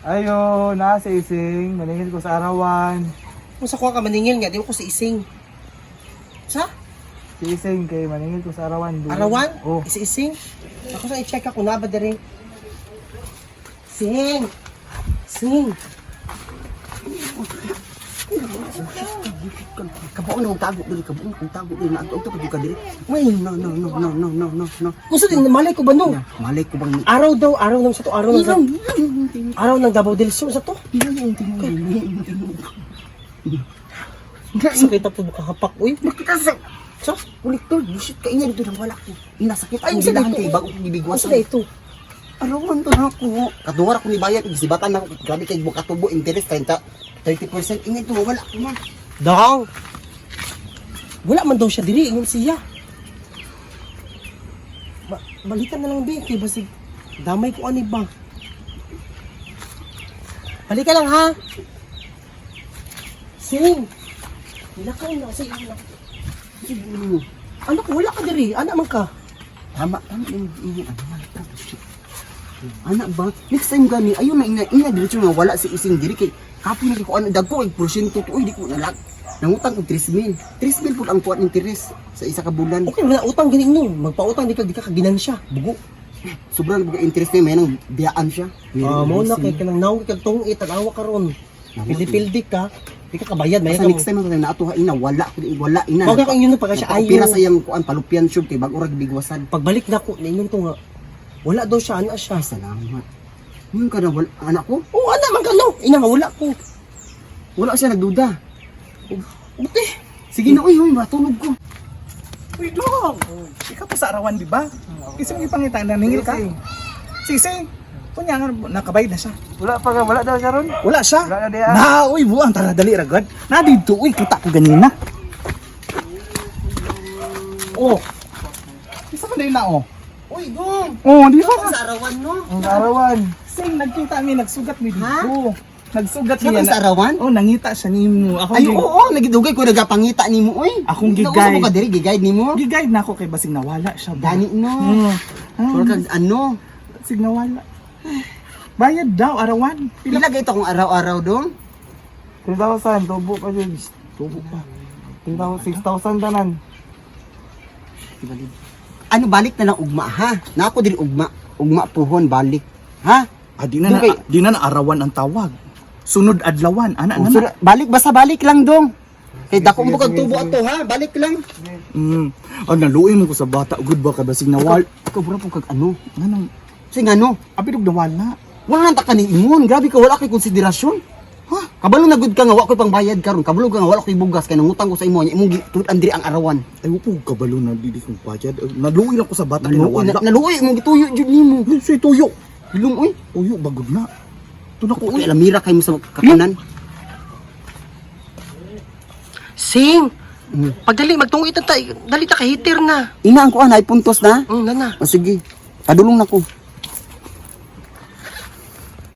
Ayo, naa si Ising. Maningil ko sa arawan. Kung sa kuha ka maningil nga, di ko si Ising. Sa? Si Ising kay maningil ko sa arawan. Arawan? Oh. Si Ising? Ako sa i-check ako na ba diri? Sing! Sing! Kabuon akong tago diri, kabuon akong tago diri, naadto ka ka diri. May no no no no no no no no. Kung sa din, malay ko ba no? Malay ko bang Araw daw, araw ng sa to, araw ng sa araw ng Davao del Sur sa to. Sakit po makahapak, uy. Bakit ka sa Sa? kolektor? Bullshit ka ina dito nang wala ko. Ina sakit Ay, ang sa bilahan dito. kay bago ko Kung gibigwasan. sa ito? Arawan to na ako. Kaduwar ako ni bayad gisibatan ako. Grabe kay bukatubo interest 30 30% ina ito wala ko man. Dong! Wala man daw siya diri, ingon siya. Balikan na lang be, kay basig damay ko ani ba. Balikan lang ha. Sing. Nilakaw na kasi ina. Ano ko wala ka diri, ana man ka. Tama tama yung inyo ano wala ka. Shit. Anak ba? Next time gani ayun na ina ina diretso nga wala si Ising diri kay kapoy na kay ko ano dagko ay porsyento to uy di ko nalak. Nangutang og 3,000. 3,000 pud ang kuan interest sa isa ka bulan. Okay, wala utang gani no. Magpautang di ka kaginansya. Bugo. Sobrang buga interest niya may nang biyaan siya. Ah, mo na kay kanang naong kag tungit tanawa karon. Pildi-pildi ka, di ka kabayad may Basta next time na nato ha ina wala ko wala ina. Wag ka ingon pagka siya ayo. Pira sa iyang kuan palupyan syud kay bag-o ra gibigwasan. Pagbalik na ko, naingon to nga, wala daw siya, ana siya. Ay salamat. Ngayon ka na wala anak ko? Oo, ana man ka, no. Ina nga, wala ko. Wala siya nagduda. Buti. Sige na uy, uy matulog ko. Uy, dong! Ikaw pa sa arawan, di ba? Kasi mong ipangita, naningil ka. Si Ising. Sising! Kunya nga, nakabayad na siya. Wala pa ka, wala daw siya ron. Wala siya. Wala na diya. Na, uy, buang, tara, dali, ragad. Na dito, uy, kita ko ganina. Oh. Isa ka na oh. Uy, dong. Oh, di ba? Sa arawan no. Ang arawan. Sing, nagkita mi, nagsugat mi dito. Ha? Nagsugat Siya niya. ka sa arawan? Oh, nangita siya nimo. Ako Ay, oo, nagidugay ko nagapangita nimo oy. Akong Nausa gigay. mo ka diri gigayad nimo. Giguide na ako kay basing nawala siya ba? Gani no. Ah, Or kag ano? basing nawala. Bayad daw, arawan. Pila Pila gayto kung araw-araw dong? 3,000, tubo pa siya. Tubo pa. 3,000, 6,000 tanan. Ano balik na lang ugma ha? Na ako diri ugma. Ugma puhon balik. Ha? Ah, di na, na, Dugay. di na na arawan ang tawag. Sunod adlawan, ana Oh, na. sir, balik basta balik lang dong. Kay dako mo kag tubo ato ha, balik lang. Ah, naluoy mo ko sa bata. Good ba ka basing nawal? Ikaw bro po kag ano? Anong Sige ano? abi dog nawala. Wala ta ka ni imon. Grabe ka wala kay konsiderasyon. Ha? Kabalo na gud ka nga wa koy pangbayad karon. Kabalo ka nga wala koy bugas kay nangutang ko sa imo nya imong gitud-an diri ang arawan. Ay, po kabalo na di kong bayad. Ay, naluoy lang ko sa bata kay Naluoy nawala. na, naluoy imong gituyo jud nimo. Ay, Say tuyo. Hilom oy. Tuyo bagod na. Ito na ko Uy, uy. alamira kay mo sa kakanan. Sing! Pagdali, magtungit na tayo. Dali ta, kahiter na. Ina ang kuan ay puntos na. Na na. O sige. Padulong na ko.